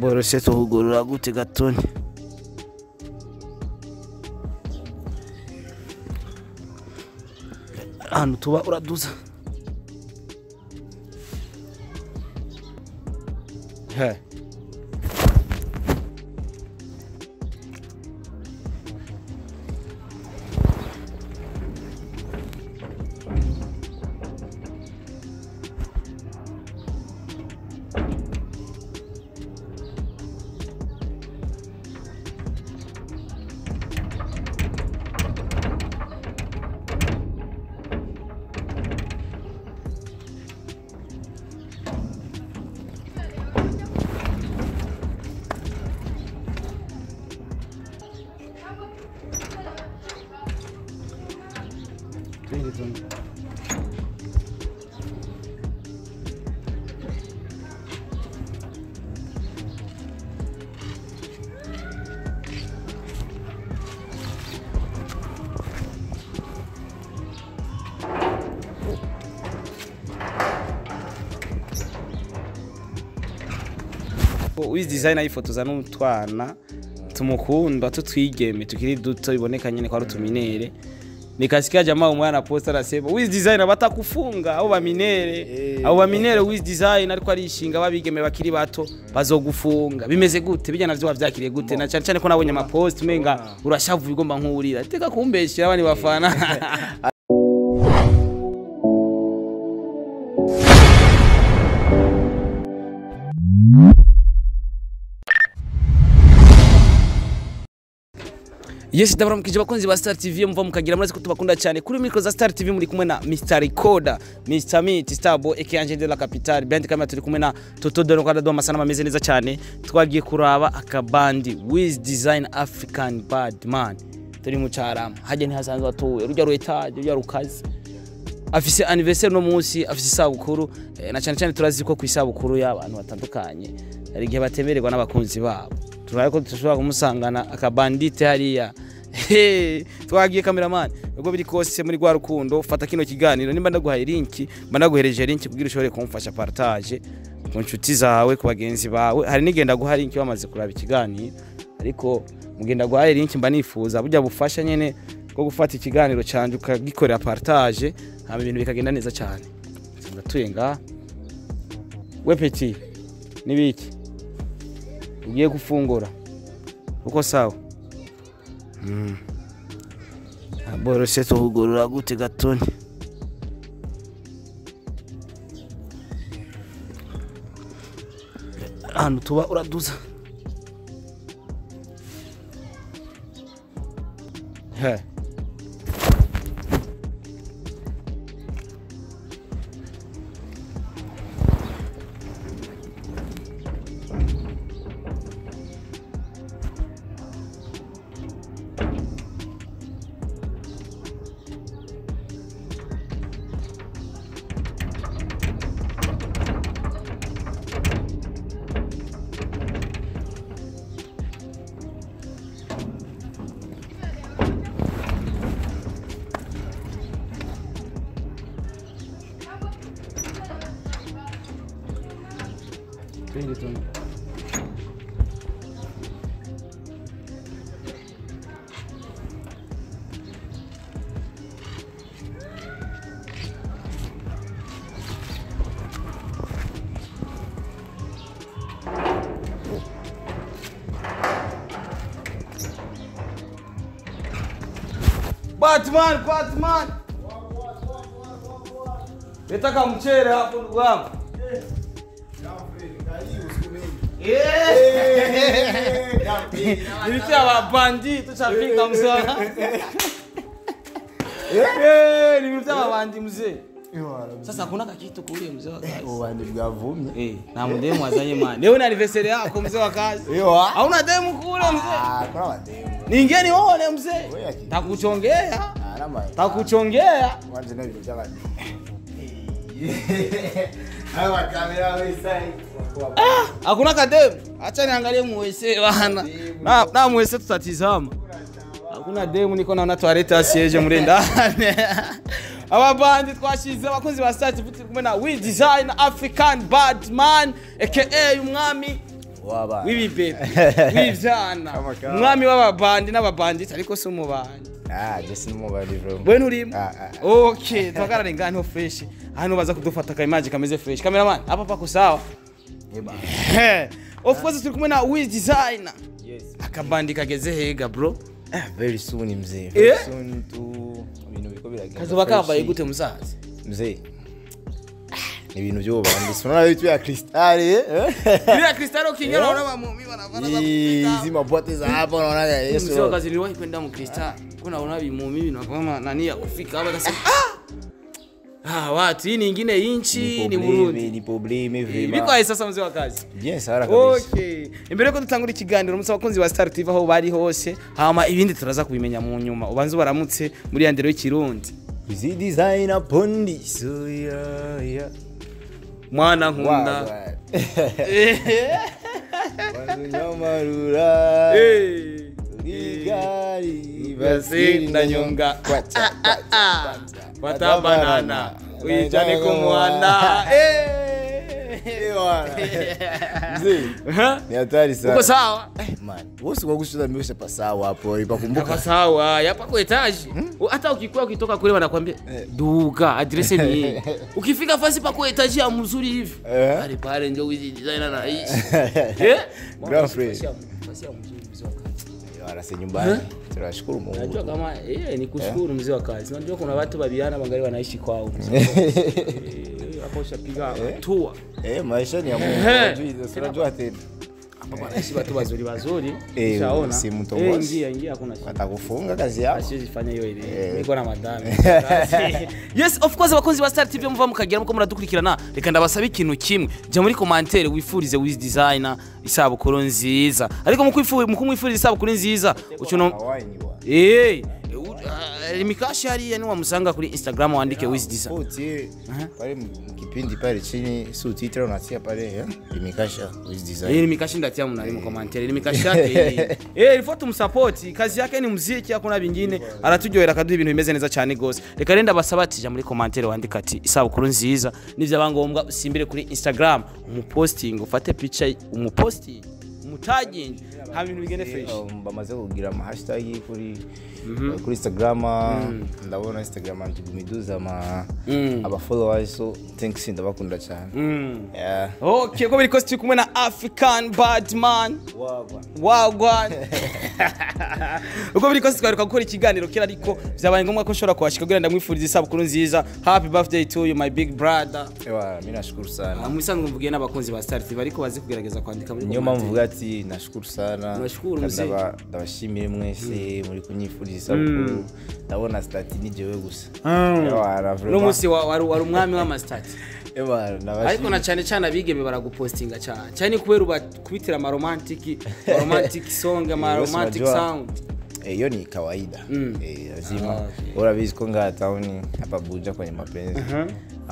Boroshe tuhugurura gute gatoni. Ahantu tuba uraduza. He. Wiz Designer yifotoza n'utwana tumukunda tutwigeme tukiri duto iboneka nyene kwa rutuminere. Nikasikia jamaa umwana posta anasema Wiz Designer batakufunga abo baminere, abo baminere Wiz Designer ariko arishinga babigeme bakiri bato bazogufunga. Bimeze gute bijya navyo wavyakiriye gute? Na cyane cyane ko nabonye ama post umenga urashavuye ugomba nkurira teka kumbeshira abandi bafana. Yes, ndabaramukije bakunzi ba Star TV mva mukagira murazi ko tubakunda cyane. Kuri micro za Star TV muri kumwe na Mr Recorder, Mr Meat, Starbo aka Angel de la Capitale. Behind camera turi kumwe na Toto Dono kwa daduha amasanamu ameze neza cyane. Twagiye kuraba akabandi Wiz Design African Bad Man. Turi mu Carama. Haje ntihasanzwe atuye. Rujya ruetaje, rujya rukazi. Afise anniversaire no munsi, afise isabukuru na cyane cyane turazi ko ku isabukuru y'abantu batandukanye hari igihe batemererwa n'abakunzi babo. Turaye ko dushobora kumusangana akabandite hariya. Twagiye cameraman ubwo biri kose muri gwa rukundo fata kino kiganiro nimba ndaguhaye link mba ndaguhereje link kugira ushobore kumfasha partage ku nshuti zawe ku bagenzi bawe. Hari nigenda guha link bamaze kuraba ikiganiro, ariko mugenda guhaye link mba nifuza burya bufasha nyene bwo gufata ikiganiro canje ukagikorera partage hama ibintu bikagenda neza cyane. Ndatuye nga we petit nibiki ugiye gufungura uko sawa. Boroshe tuhugurura gute gatoni. Ahantu tuba uraduza. He. Batman, Batman. Nataka mchere hapo ndugu wangu. Nilitia mabandi tushafika mzee. Nilitia mabandi mzee. Sasa kuna kitu kule mzee wa kazi. Ubandi bwavumye. Na mdemu azanye man. Leo ni anniversary yako mzee wa kazi. Hauna demu kule mzee? Ah, kuna mademu. Niingie nione mzee. Takuchongea. Takuchongea. Mwanzo ndio ndio. Hawa kamera wewe. Hakuna kademu. Acha niangalie muwese bana. Na muwese tutatizama. Hakuna demu niko naona toilette siege muri ndani. Aba bandi twashize abakozi ba Star TV turi kumwe na Wiz Design African Bad Man aka umwami W'abana. W'ibibebe, w'ivyana. Kama kama. Umwami w'ababandi n'ababanditsi, ariko si umubandi. Ah, je sinumubandi bro. We nturimo? Ah, ah. Okay, tuhagarare ngaha, niho fresh. Hano baza kudufata ka image kameze fresh. Cameraman, hapa pako sawa. Eba. Of course turi kumwe na Wiz Designer. Yes. Akabandi kageze hega, bro? Ah, very soon mzee. Very Eh? soon tu ibintu biko biragenda. Kazoba kambaye fresh. gute, musaza? Mzee. Ni ibintu by'ububandi. Unaona vitu ya kristali, eh? Bila Cristiano Kingero unaona bamumi banavana za Hizi mabote za hapa unaona Yesu. Mzee wa kazi, niliwahi kwenda mu Crystal. Kuna unaona bimumi binavama nani ya kufika hapa, kasema ah! Ah, watu hii nyingine inchi ni Burundi. Ni problème vraiment. Biko ayi sasa, mzee wa kazi? Bien sana kabisa. Okay. Imbere ko dutangura ikiganiro, umunsi abakunzi ba Star TV aho bari hose, hama ibindi turaza kubimenya mu nyuma. Ubanze baramutse muri ya ndero y'ikirundi. Wiz Designer pondi so yeah yeah. Mwana nkunda. Wanyamarura. Eh. Igari Basi ndanyonga. Kwacha, kwacha. Fata banana. Uijane kumwana. Eh. Eh, bwana. Mzee, Ha? ni hatari sana. Uko sawa? Man, wewe usiku kushinda miusha pasawa hapo, ipakumbuka. Kwa sawa, yapa kwa étage. Hata ukikuwa ukitoka kule wanakuambia duka, adresse ni hii. Ukifika fasi pa kwa étage ya mzuri hivi. Eh. Pale pale ndio Wiz Designer anaishi. Eh? Grand frère. Fasi ya mzuri, mzee wa kazi. Wala si nyumbani. Tunashukuru Mungu. Najua kama ni kushukuru, mzee wa kazi. Unajua kuna watu babiana bangali wanaishi kwao. Hapo ushapiga hatua. Eh, maisha ni ya Mungu. Eh. Unajua tena. Hapa wanaishi watu wazuri wazuri. Eh, Ushaona? si mtongozi. Eh, ingia ingia, hakuna shida. Watakufunga kazi yako. Siwezi fanya hiyo ile. Niko na madame. Yes, of course, abakunzi ba Star TV muva mukagira muko muradukurikirana. Reka ndabasaba ikintu kimwe. Jya muri commentaire wifurize Wiz Designer isabukuru nziza. Ariko mu kumwifuriza isabukuru nziza, ucuno Hawaii ni bwana. eh Limikashi hariya ni wamusanga kuri Instagram, wandike Wiz Designer. Utie pale kipindi pale chini sous-titre unatia pale Limikasha Wiz Design. Eh, Limikashi ndatia mnali mu commentaire. Limikashi yake hii. Eh, ilifo tumsupport. Kazi yake ni muziki, hakuna bingine. Araturyohera akaduha ibintu bimeze neza cyane gose. Reka renda basaba ati jya muri commentaire wandika ati isabukuru nziza. Nivyo ngombwa usimbire kuri Instagram, umuposting, ufate picture umuposting, umutaginge. Ha bintu bigende fresh. Bamaze kugira ama hashtag kuri Instagram, ndabona Instagram antigumiduza ama aba followers, so thanks, ndabakunda cyane. Yeah. Okay, ko biri kose turi kumwe na African Badman. Wagwa. Wagwan. Uko biri kose twaheruka gukora ikiganiro kera, ariko byabaye ngombwa ko nshobora kuhashika kugira ndamwifurize isabukuru nziza. Happy birthday to you, my big brother. Ewa, mimi nashukuru sana. Mu bisanzwe mvugiye n'abakunzi ba Star TV, ariko bazi kugerageza kwandika muri Niyo mpamvu commentaire. mvuga ati nashukuru sana. Nashukuru, Kandi mzee. Ndabashimire mwese muri kunyifuriza isabukuru. Ndabona statut ni jewe gusa. Ewa, Uno vraiment. munsi wari umwami w'amasitati. Ewa, ndabashimire. Ariko na cyane cyane abigeme baragupostinga cyane cyane kubera ubakubitira ama romantic song, ama Bose romantic unajua, sound. Hiyo ni kawaida. Eh, lazima. Ah, okay. Urabizi ko ngaha town hapa Buja kwenye mapenzi.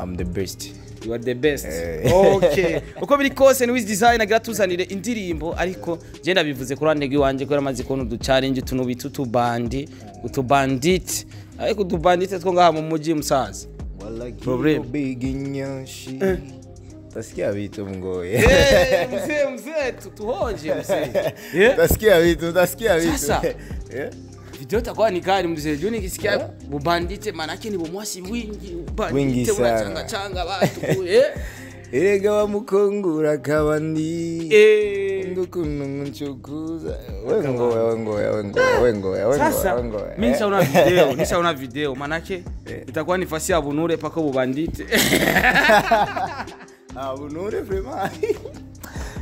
I'm the best. You are the best. Eh. Okay. Uko biri kose ni Wiz Design agira tuzanire indirimbo, ariko je ndabivuze kuri ruhande rw'iwanje kubera amaze kubona udu challenge utuntu bita utubandi, utubandit, ariko utubandit two ngaha mu mujyi, musaza. Problem. Big nyashi. Utasikia vitu mgoye. Eh, mzee mzee, tuhoje mzee. Eh? Utasikia vitu, utasikia vitu. Sasa. Eh? Video itakuwa ni kali, mzee. Juu nikisikia bubandite manake ni bumwasi wingi, Wingi ubandite sana. unachanga changa watu. Eh? Erega wamukongura kabandi. Eh. Ndukuntu nchukuza. We ngoya, we ngoya, we ngoya, we ngoya, we ngoya, Sasa we ngoya. mimi nishaona video manake itakuwa ni fasi ya bunure pako bubandite. Ah, bunure vraiment.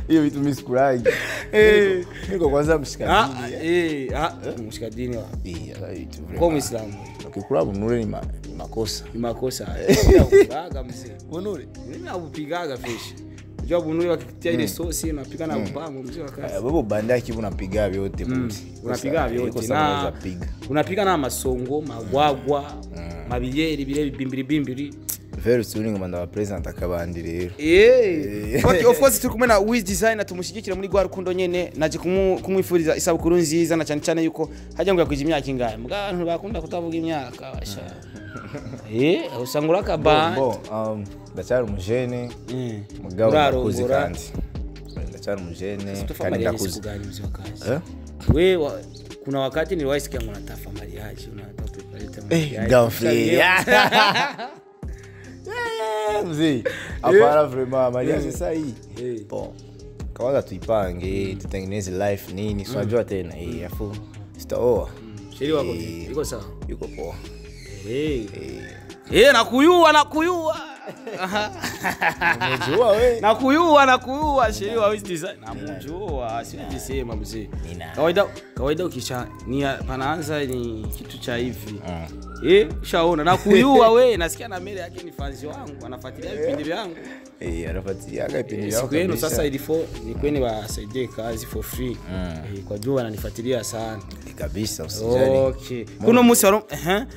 Hiyo vitu mimi sikuragi. Eh. Niko kwanza Ah, mshikadini. eh, ah, mshikadini wa. Eh, vitu Kwa vraiment. Muislamu. Ukikula bunure ni makosa. Ni makosa. Upigaga, mzee? Bunure. Mimi naupigaga fresh. Unajua bunure wakitia ile sosi unapika na upango, mzee wa kazi. Wewe bandaki unapiga vyote buti. Unapiga vyote na na piga. Unapiga na masongo, magwagwa, mabiyeri bile bibimbiri bimbiri. Very soon ngoma ndaba president akabandi rero. Eh. Okay, of course turi kumwe na Wiz Designer, tumushyigikira muri rwa rukundo nyene. Naje kumwifuriza isabukuru nziza, na cyane cyane yuko hajya ngo yakwije imyaka ingahe? Muga abantu bakunda kutavuga imyaka basha. Eh, usanga urakabandi. Bon, ndacyari umujene mugabo ndakuze Urarongora. kandi. Ndacyari umujene kandi ndakuze. Sikugani mzee wa kazi. We kuna wakati niliwahi sikia unatafa mariage, unataka kuleta mariage. Gafri. Mzee. Hapana vraiment mariage sasa hii. Bon. Kawaida tuipange, tutengeneze life nini, si unajua tena hii afu sitaoa. Sheri wako yuko sawa? Yuko poa. Nakuyua nakuyua. Unajua wewe? Nakuyua sheri wa Wiz Design. Namjua, siwezi sema mzee. Kawaida ukisha ni panaanza ni kitu cha hivi. Ushaona nakuyua we, nasikia na mbele yake ni fans wangu, anafuatilia vipindi vyangu. Anafuatilia vipindi vyako. Siku yenu sasa ilifo ni kweni wasaidie kazi for free. Kwa jua wananifuatilia sana. Kabisa usijali. Okay.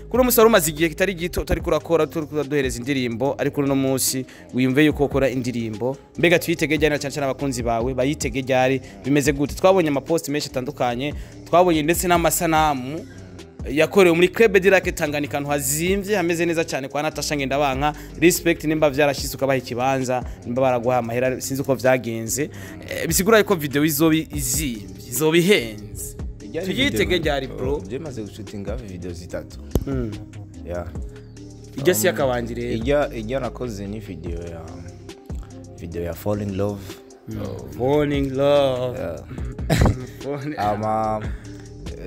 Kuno musi warumaze igihe kitari gito utari kurakora turi kuduhereza indirimbo, ariko uno musi wiyumve yuko ukora indirimbo. Mbega tuyitege ryari cyane cyane abakunzi bawe bayitege ryari bimeze gute? Twabonye ama post menshi atandukanye, twabonye ndetse n'amasanamu yakorewe muri Club de Lac Tanganyika ahantu hazimvye hameze neza cyane kwa Natasha Ngendabanka. Respect nimba vyarashitse ukabaha ikibanza, nimba baraguha amahera sinzi uko vyagenze. Bisigura yuko video izobi izimvye, izobi ihenze. Tuyitege ryari bro? Je maze gushutinga video zitatu. Yeah. Ijya si yakabanje rero. Ijya nakoze ni video ya Fall in Love. Fall in Love. Ama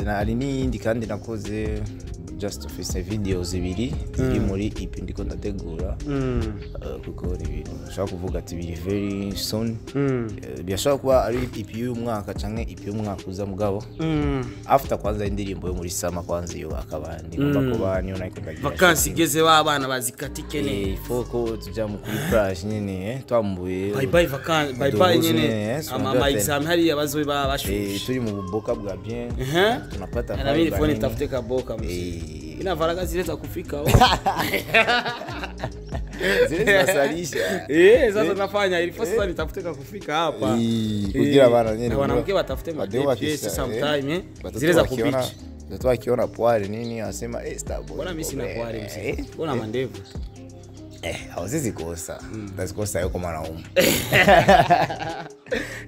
na n'iyindi kandi nakoze just office video zibiri ziri muri EP ndiko ndategura. Kuko ni ibintu nshaka kuvuga ati biri very soon. Birashobora kuba ari EP y'umwaka canke EP y'umwaka uza mugabo. After kwanza indirimbo yo muri sama kwanza iyo akabandi ngomba kuba niyo nayiko ndagira. Vacances igeze babana bazikatike ne. Foko tuja mu kuri plage nyene twambuye. Bye bye vacances, bye bye nyene. Ama exam hariya bazobe bashushe. Turi mu buboka bwa bien. Tunapata na mimi phone tafute kaboka mzee. Ina varaga zile za kufika zile zinasalisha. Sasa nafanya ili sasa nitafute kufika hapa. Kugira bana nyene. Na wanamke watafute madepesi sometime zile za kubichi. Mtoto akiona pwari nini anasema stable. Mbona mimi sina pwari mzee? Mbona mandevu? Hawezi kosa. Ndazikosa yuko mwanaume.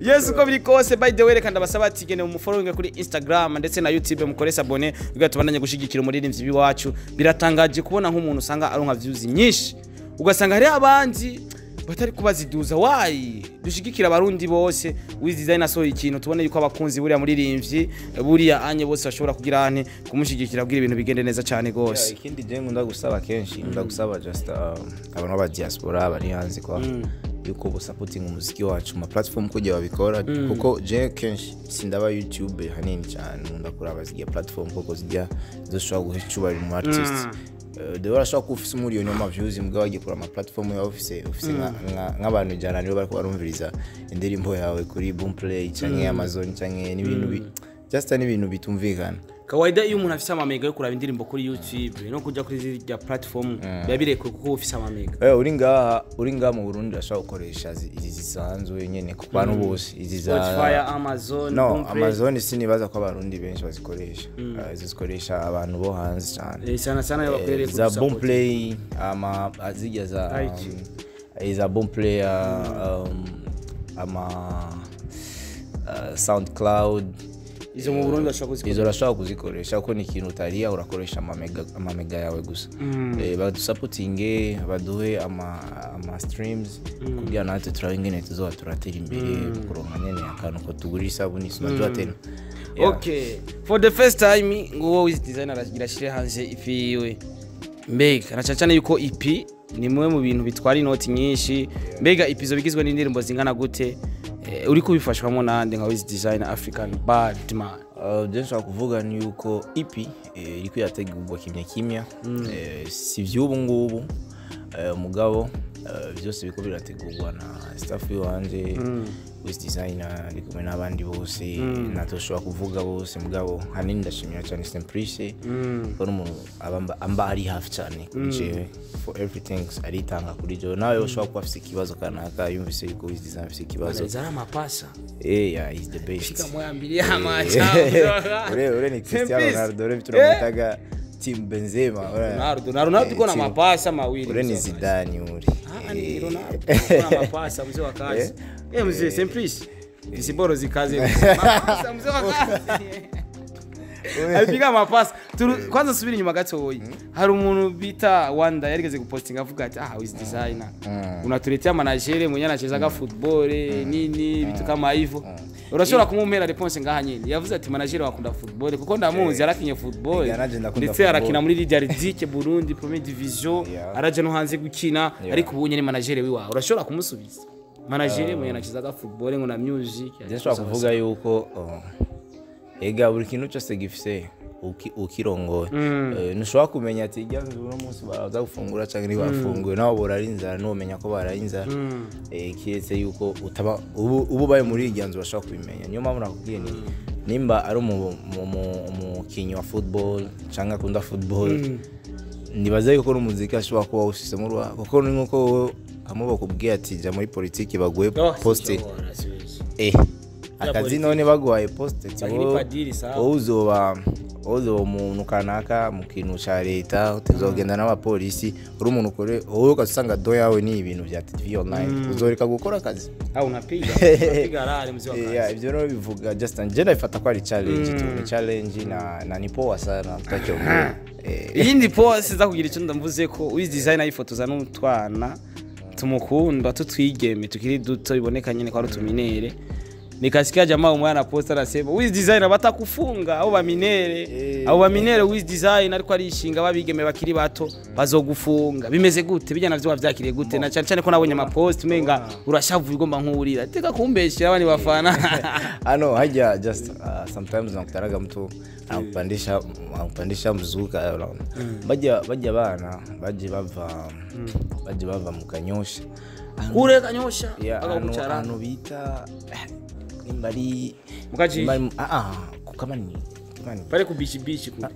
Yesu ko biri kose. By the way reka ndabasaba ati gene umufollowing kuri Instagram ndetse na YouTube mukore abone kugira tubandanye gushigikira umuririmbyi biwacu. Biratangaje kubona nk'umuntu usanga aronka views nyinshi, ugasanga hari abandi batari kubaziduza. Why? Dushigikira abarundi bose. Wiz Design asohoye ikintu tubone yuko abakunzi buriya muririmbyi buriya anye bose bashobora kugira ane kumushigikira kugira ibintu bigende neza cyane gose. Ikindi je ngunda gusaba kenshi, ngunda gusaba just abantu ba diaspora bari hanze kwa yuko bo supporting umuziki wacu ma platform kujya babikora, kuko je kenshi sindaba YouTube hanini cyane, ngunda kuraba zijya platform kuko zijya zoshobora guhicubara mu artist. Dore ashaka kufisa umuriyoni wa views mbwa wagiye kura ama platform ya office nk'abantu ijana nibo bariko barumviriza indirimbo yawe kuri Boomplay canke Amazon canke n'ibintu just n'ibintu bitumvikana. Kawaida iyo umuntu afise amamega yo kuraba indirimbo kuri YouTube no kuja kuri zirya platform biba kuko ufise amamega. Uri ngaha mu Burundi ashaka gukoresha izi zisanzwe nyene ku bantu bose, izi za Spotify, Amazon, no Boomplay. Amazon sinibaza ko abarundi benshi bazikoresha. Zikoresha abantu bo hanze cyane. Sana sana yabakorere kuri za Boomplay, ama azijya za iza Boomplay, ama SoundCloud. Izo mu Burundi ashaka kuzikoresha. Izo urashaka kuzikoresha kuko ni ikintu utariya urakoresha amamega yawe gusa. Badusupportinge, baduhe ama streams kugira natwe turabe tuzoba turatera imbere kuronka nyene akantu ko tugura isabuni sinajua tena. Okay, for the first time nguwo Wiz Design aragira shire hanze EP yiwe. Mbega na cyane yuko EP ni mwe mu bintu bitwara inoti nyinshi. Mbega EP zo bigizwe n'indirimbo zingana gute? Uri kubifashwamo nande nka Wiz Design African Badman? Je nshaka kuvuga ni yuko EP iri kwiyategurwa kimya kimya, si vy'ubu ngubu, mugabo byose biko birategurwa na staff yanje Wiz Design ari kumwe n'abandi bose, natoshobora kuvuga bose mugabo hanini ndashimira cyane Simplice ko n'umuntu amba ari hafi cyane kuri jewe for everything aritanga kuri jewe. Nawe ushobora kuba afise ikibazo kanaka yumvise yuko Wiz Design afise ikibazo zara amapasa. Yeah, he's the best. Shika moya mbili ama ure ni Cristiano Ronaldo, ure turamutaga team Benzema. Ronaldo iko na mapasa mawili. Ure ni Zidane uri. Ni Ronaldo iko na mapasa mzee wa kazi. Mzee Simplice. Visiboro zikaze. Mapasa mzee wa kazi. Alipiga mapasa. Kwanza subiri nyuma gatoyi. Hari umuntu bita Wanda yarigeze gupostinga avuga ati ah Wiz Designer. Unatuletea manager mwenye anachezaga football nini vitu kama hivyo. Urashobora kumumpera réponse ngaha nyine. Yavuze ati manager wakunda football kuko ndamuzi yarakinye football. Ndetse arakina muri Ligue Ardike Burundi Premier Division, araje no hanze gukina ariko ubu nyine manager wiwawe. Urashobora kumusubiza. Manager mwenye anachezaga football ngo na music. Ndashobora kuvuga yuko ega buri kintu cyose gifise ukirongoye. Ntushobora kumenya ati ijya nzu uno munsi baraza gufungura cyangwa ntibafunguye, nawe borara inzara ntumenya ko baraye inzara. Kiretse yuko utaba ubu baye muri ijya nzu bashobora kubimenya. Niyo mpamvu nakubwiye ni nimba ari umukinyi wa football cyangwa akunda football, nibaza yuko n'umuziki ashobora kuba awushyizemo uruhare, kuko ni nkuko hamwe bakubwiye ati jya muri politiki baguhe poste. Akazi none baguhaye poste uzoba umuntu kanaka mu kintu ca leta utazogenda n'abapolisi uri umuntu ukore wowe ugasanga do yawe ni ibintu vya TV online uzoreka gukora akazi. Unapiga rari mzee wa kazi. Ivyo rero bivuga just nje ndabifata ko ari challenge tu, ni challenge na ni poa sana tutacyongera. Iyindi poa siza kugira ico ndamvuze ko Wiz Designer yifotoza n'utwana tumukunda tutwigeme tukiri duto biboneka nyene ko ari utuminere. Nikasikia jamaa umwana posta anasema Wiz Designer batakufunga abo baminere abo baminere Wiz Designer ariko arishinga babigeme bakiri bato bazogufunga. Bimeze gute bijya navyo wavyakiriye gute? Na cyane cyane ko nabonye ama post umenga urashavuye ugomba nkurira teka kumbeshira abandi bafana. Ano haja just sometimes nakutanaga mtu anakupandisha mzuka bajya bana baje bava mu Kanyosha kure Kanyosha bakagucara ano bita nimbari mukaji kama ni pale kubishi bishi kule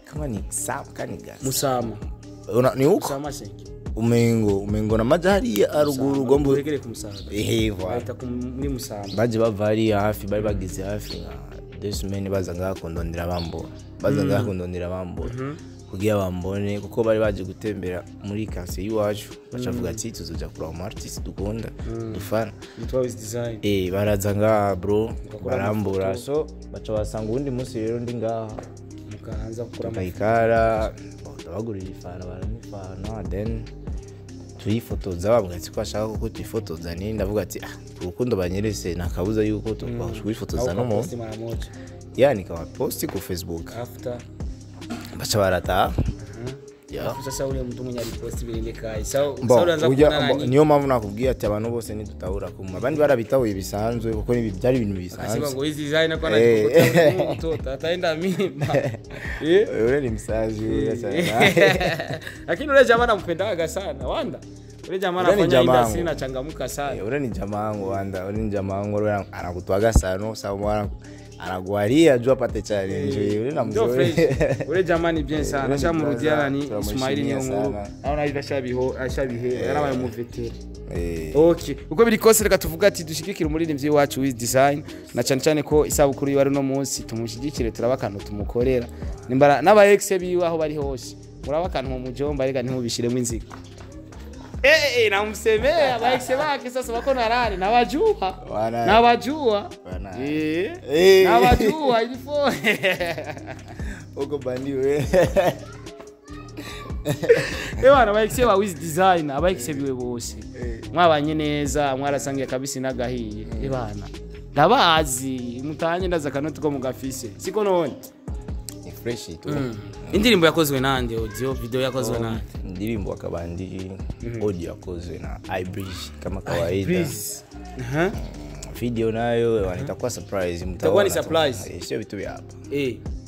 kama ni sam kaniga musama una ni huko musama senki umengo na majari aruguru gombo uregere kumusaba bahita muri musama baje bavari hafi bari bagize hafi nka 2 semaines baza ngaha kundondera bambona kugira bambone kuko bari baje gutembera muri quartier y'iwacu bacavuga ati tuzoja kuraba umu artist dukunda dufana yitwa Wiz Design. Baraza ngaha bro barambura so baca basanga uwundi munsi rero ndi ngaha mukaanza gukora tukayikara ndabagurira ifana baranifana then tuyifotoza bavuga ati ko ashaka ko tuyifotoza nini ndavuga ati urukundo banyerese nakabuza yuko tukwifotoza no mu yani kama posti ku Facebook after baca barata. Sasa ule mtu mwenye aliposti bilindeka sawa unaanza kuona nani. Niyo mpamvu nakubwiye ati abantu bose nidutahura kuma abandi barabitahuye bisanzwe kuko ni byari ibintu bisanzwe. Akasema ngo hizi design kwa anajikuta mtoto ataenda mimba. Ule ni msazi ule sana. Lakini ule jamaa nampendaga sana Wanda. Ule jamaa anafanya industry na changamuka sana. Ule ni jamaa wangu Wanda, ule ni jamaa wangu anakutwaga sana sawa anaguaria jua pate challenge ule na mzee. Ule jamani bien sana shamurudia ni Ismaili ni nkuru aho nayo ashabiho ashabihe yarabaye umuveteri. Okay, uko biri kose reka tuvuga ati dushigikire umuririmbyi wacu Wiz Design na cyane cyane ko isabukuru yiwe ari no munsi tumushigikire turaba akantu tumukorera nimbara n'aba ex biwe aho bari hose muraba akantu mu mujomba reka ntimubishiremo inzigo. Namsemea aba ex bake sasa wako narani nawajua nawajua nawajua ilifo uko bandiwe. Bana aba ex ba Wiz Design aba ex biwe bose mwabanye neza mwarasangiye kabisi nagahiye bana ndabazi mutanye ndaza kanoti ko mugafise siko none ni fresh tu. Indirimbo yakozwe nande audio video yakozwe nande? Indirimbo akabandi audio yakozwe na iBridge kama kawaida. Video nayo itakuwa surprise mtaona. Itakuwa ni surprise. Sio vitu vya hapa.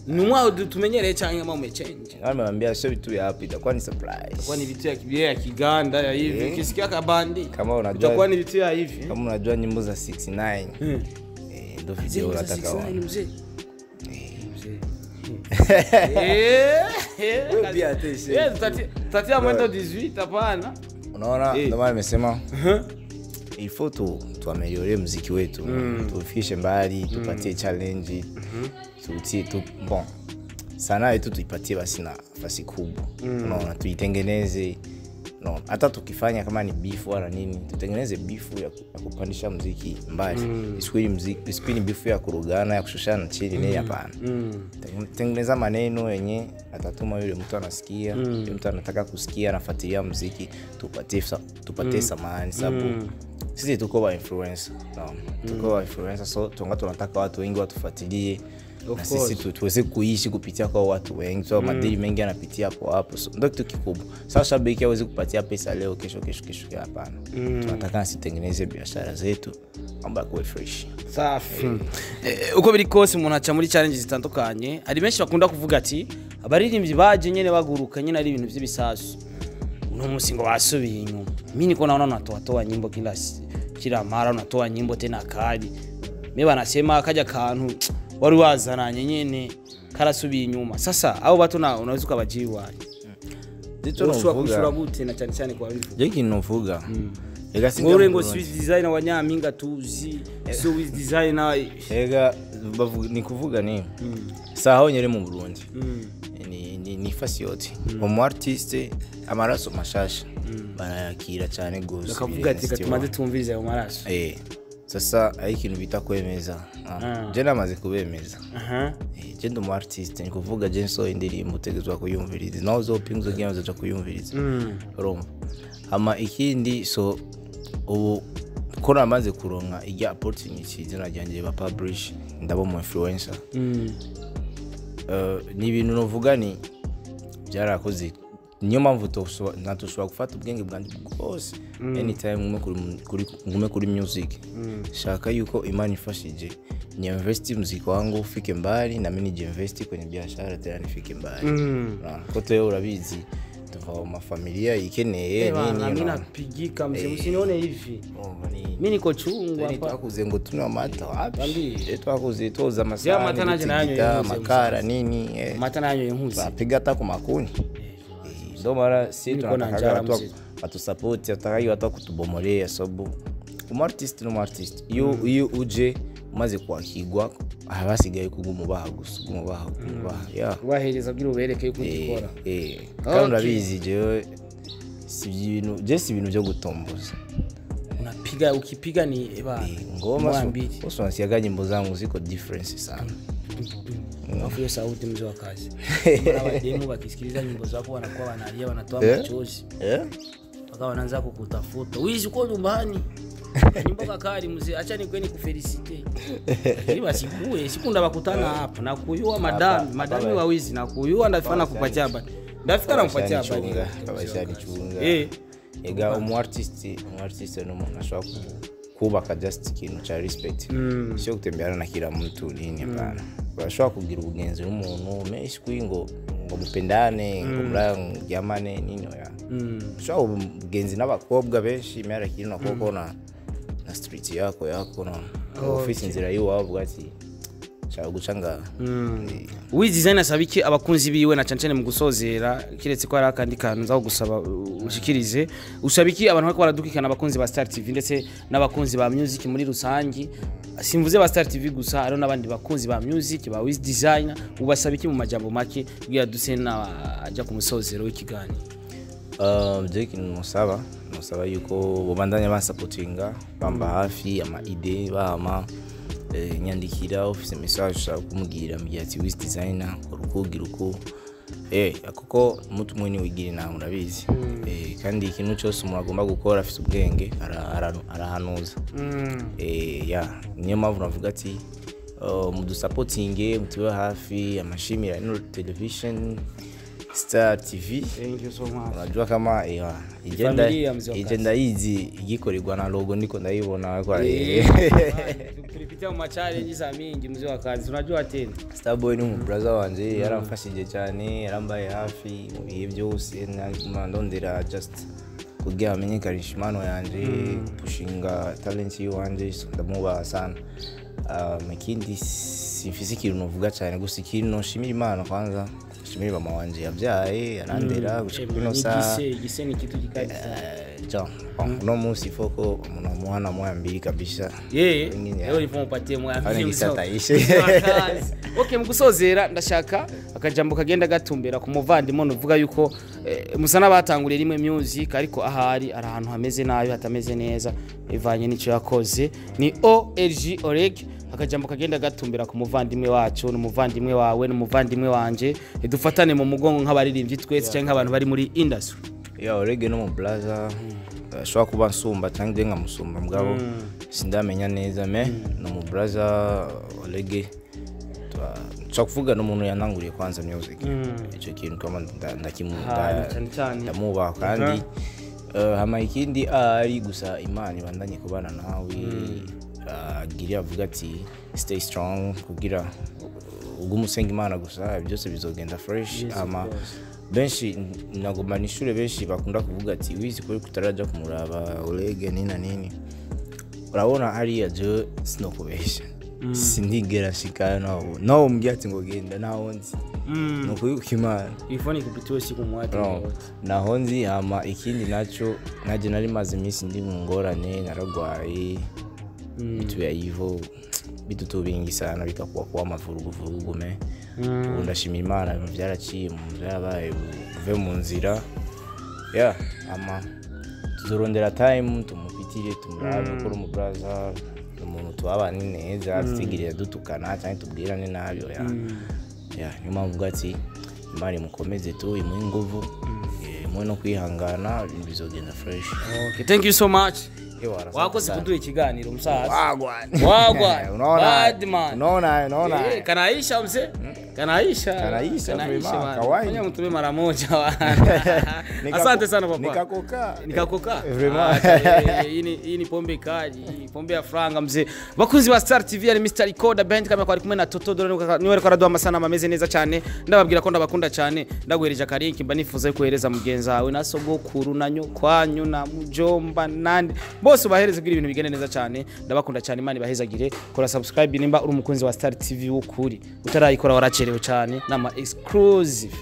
Ni mwao tumenyereye cyangwa mwa umechange. Namwambia sio vitu vya hapa itakuwa ni surprise. Itakuwa ni vitu ya kibia ya Kiganda ya hivi. Ukisikia kabandi kama unajua itakuwa ni vitu ya hivi. Kama unajua nyimbo za 69. Ndio video unataka waona. Mzee. Tutatia mwendo 18 hapana. Unaona ndio maana nimesema il faut tuameliore muziki wetu, tufikishe mbali, tupatie challenge, tutie tu bon. Sanaa yetu tuipatie basi nafasi kubwa. Unaona tuitengeneze No, hata tukifanya kama ni beef wala nini, tutengeneze beef ya kupandisha muziki mbali. Isikuwe ni beef ya kurugana, ya kushushana chini, nini, hapana. Tengeneza maneno yenye atatuma yule mtu anasikia, yule mtu anataka kusikia, anafuatilia muziki, tupatie samani, sababu sisi tuko wa influencer. No, tuko wa influencer, so tunataka watu wengi watufuatilie. Na sisi tuweze kuishi kupitia kwa watu wengi. So madili mengi yanapitia hapo hapo. So ndio kitu kikubwa. Sasa shabiki hawezi kupatia pesa leo, kesho kesho kesho, hapana. Tunataka sitengeneze biashara zetu ambayo kuwe fresh. Safi. Uko biri kose umuntu aca muri challenge zitandukanye. Hari benshi bakunda kuvuga ati abaririmbyi baje nyene baguruka nyene ari ibintu by'ibisasu. Uno munsi ngo basubiye inyuma. Mimi niko naona unatoa nyimbo kila mara, unatoa nyimbo tena kali. Mimi banasema kaja kantu wari wazananye nyene karasubiye inyuma. Sasa abo bato na unaweza ukabajiwa. Ushobora kushura gute na cyane cyane kwa bivuga. Je kintu uvuga. Ega singa ngo Swiss designer wa Nyampinga tuzi, Swiss designer ega ni kuvuga ni saho nyere mu Burundi. Ni fasi yote. Umu artiste amaraso mashasha barayakira cyane gose. Bakavuga ati katumaze tumvirize ayo maraso. Sasa ari ikintu bita kwemeza. Je namaze kubemeza. Je ndi umu artiste, ni kuvuga je nso indirimbo utegezwa kuyumviriza. Naho uzopinga uzogira uzoja kuyumviriza. Urumva. Ama ikindi so ubu ko namaze kuronka ijya opportunity izina ryanjye ba publish, ndabo mu influencer. Ni ibintu novuga ni byarakoze. Niyo mpamvu natushobora gufata ubwenge bwanjye bwose anytime ngume kuri music. Shaka yuko imani ifashije ni invest muziki wangu ufike mbali, na mimi ni invest kwenye biashara tena nifike mbali. Kote wewe urabizi tuva mu mafamilia ikeneye nini, mimi napigika mzee, usinione hivi. Mimi niko chungu hapa. Twakuze ngo tunywa amata wapi? Twakuze toza amasahani, makara nini, amata nanyo inkuzi. Bapiga hata ku makuni. Ndo mara si tunataka watu atusupport, atakayo watu kutubomolea, sababu umu artist no artist iyo uje umaze kwakigwa abasigaye kugumubaha gusa, gumubaha. Yeah. Ubahereza kugira ubereke yuko ugikora. Kandi urabizi jewe si ibintu, je si ibintu byo gutomboza. Unapiga ukipiga ni eba ngoma usiansiaga nyimbo zangu ziko difference sana. Alafu hiyo sauti mzee wa kazi. Wademu wakisikiliza nyimbo zako wanakuwa wanalia, wanatoa machozi. Wakawa wanaanza kukutafuta. Wizi uko nyumbani. Nyimbo kakali mzee, acha nikweni kufelicite. Ili basikuwe, sikunda bakutana hapa na kuyua madami wa wizi na kuyua ndafika kupatia habari. Ndafika na kupatia habari. Kabashanichunga. Ega umu artist no nashobora kubaka just ikintu cha respect. Sio kutembeana na kila mtu nini, hapana. Urashobora kugira ubugenzi n'umuntu menshi kwingo ngo mupendane, ngo murayamane nini oya. Ushobora ubugenzi n'abakobwa benshi mera kintu nakoko na street yako no. Office inzira yiwavuga ati shaka gucanga. Wiz Designer sabiki abakunzi biwe na cyane cyane mu gusozera, kiretse ko ari akandi kantu nza gusaba ushikirize, usabiki abantu bariko baradukikana abakunzi ba Star TV ndetse n'abakunzi ba music muri rusangi. Simvuze ba Star TV gusa, ari n'abandi bakunzi ba music ba Wiz Designer, ubasabiki mu majambo make kugira duse na aja ku musozero w'ikiganiro. Je kintu musaba yuko bobandanya basapotinga, bamba hafi ama idée bama nyandikira office message ushaka kumubwira mbwira ati Wiz Designer urukugira uko kuko mutu mweni wigira nawe urabizi. Kandi ikintu cyose umuntu agomba gukora afite ubwenge arahanuza. Ya niyo mpamvu navuga ati mudusapotinge, mutiwe hafi amashimira ino television Star TV. Thank you so much. Unajua kama igenda izi igikorerwa na logo ndiko ndayibona kwa tulipitia mu challenge za mingi mzee wa kazi, unajua tena Starboy ni brother wanje, yaramfashije cyane, yarambaye hafi mu bihe byose, ndondera just kugira amenyekanisha impano yanje, pushinga talent yiwanje, ndamubaha sana. Ikindi simfise ikintu novuga cyane, gusa ikintu nshimira Imana kwanza, nshimira mama wanje yabyaye arandera gushika ino saa. Igise ni kitu gikaze. Ja, uno munsi foko umuntu amuhana moya mbili kabisa. Yeye Wengine, leo nipo mpatie moya Hano mbili. igisata ishe. Okay, mu gusozera ndashaka akajambo kagenda gatumbera ku muvandimwe nuvuga yuko musa n'abatanguriye rimwe music, ariko ahari ari ahantu hameze nabi, hatameze neza ivanye n'icyo yakoze. Ni OLG Oreg. Akajambo kagenda gatumbera ku muvandimwe wacu, n'umuvandimwe wawe, n'umuvandimwe wanje, dufatane mu mugongo nk'abaririmbyi twese cyangwa nk'abantu bari muri industry. Ya, Orege no mu blaza ashobora kuba nsumba cyangwa nge nkamusumba, mugabo sindamenya neza, me no mu blaza Orege nshobora kuvuga n'umuntu yananguriye kwanza music. Icyo kintu kama Ha, cyane cyane. Ndamubaha kandi hama ikindi ari gusa Imana ibandanye kubana nawe, agire avuga ati stay strong, kugira ugume usenga Imana gusa, byose bizogenda fresh. Ama benshi nagoma nishure, benshi bakunda kuvuga ati wizi kuri kutaraja kumuraba Olege nina nini. Urabona hariya je sinokubesha, sindigera nshikayo, nawo nawo umbwiye ati ngo genda, naho nzi ni ukuri Imana. Ifoni kupitiwe siku mwati. No, naho nzi. Hama ikindi naco, naje nari maze iminsi ndi mu ngorane, naragwaye bituya hivyo bitutubingi sana, bikakuwa kuwa amavuruguvurugu, me ubu ndashimira Imana, ibintu byaraciye mu byarabaye buve mu nzira ya. Ama tuzorondera time tumupitire, tumurabe ko uri umuburaza, umuntu tubabane neza, tutigirira dutukana cyangwa tubwirane nabi, oya. Ya, niyo mpamvu mvuga ati Imana imukomeze tu, imuhe inguvu, imuhe no kwihangana, ibintu bizogenda fresh. Okay, thank you so much. Ewa, asante Wakoze sana. kuduha ikiganiro, musaza. Wagwan. Wagwan. Unaona? Bad man. Unaona, unaona. Kanaisha mzee. Kanaisha. Kanaisha, Kanaisha vraiment, bana. kawaii. Fanya mtume mara moja bana. Asante sana papa. Nikakoka. Nikakoka. Vraiment. Ah, hii ni pombe kali, hii pombe ya franga mzee. Bakunzi ba Star TV, ari Mr. Recorder Band kama kwari kumwe na Toto Dore, niwe ariko araduha amasanamu ameze neza cyane. Ndababwira ko ndabakunda cyane. Ndaguhereje akarinki, mba nifuza kohereza mugenzi wawe na sogokuru na nyokwanyu na mujomba nande bose, ubahereze kugira ibintu bigende neza cyane. Ndabakunda cyane, Imana ibahezagire. Kora subscribe nimba uri umukunzi wa Star TV w'ukuri. Utarayikora waracerewe cyane, nama exclusive.